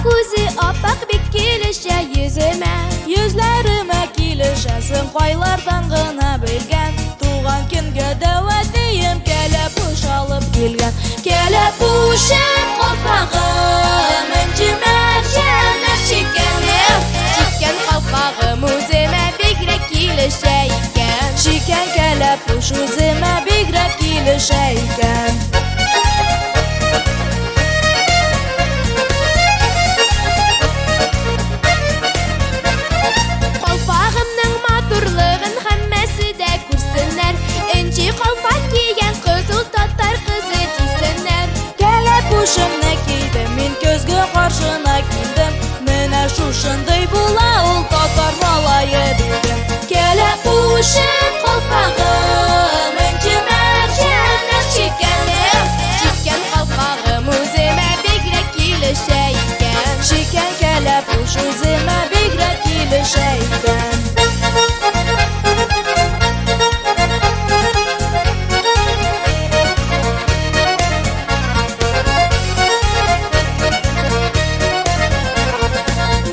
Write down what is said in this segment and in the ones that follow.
Күзе аппак бик килешә йөземә. Йөзләремә килешәсең, кайлардан гына белгән. Туган көнгә дәү әтием кәләпүш алып килгән. Кәләпүшем, калфагым, энҗе мәрҗәннәр чиккәнем. Чиккән калфагым үземә бигрәк килешә икән. Чиккән кәләпүш үземә бигрәк килешә икән. Калфагымның матурлыгын һәммәсе дә күрсеннәр. Энҗе калфак кигән кыз ул татар кызы дисеннәр. Кәләпүшемне кидем, мин көзге каршына килдем. Менә шушындый була ул татар малае дидем. Кәләпүшем, калфагым, энҗе мәрҗәннәр чиккәнем. Чиккән калфагым үземә бигрәк килешә икән. Чиккән кәләпүш үземә бигрәк килешә икән.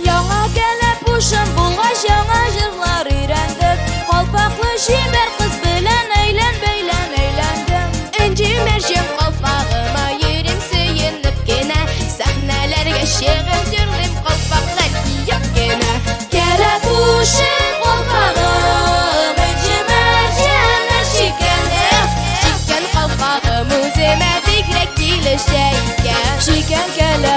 Яңа кәләпүшем булгач, яңа җырлар өйрәндем. Калпаклы чибәр кыз белән әйлән-бәйлән әйләндем. Энҗе мәрҗән калфагыма йөрим сөенеп кенә. Сәхнәләргә чыгып җырлыйм калфаклар киеп кенә. Кәләпүшем, калфагым, энҗе мәрҗәннәр чиккәнем. Чиккән калфагым үземә бигрәк килешә икән. Чиккән кәләпүшем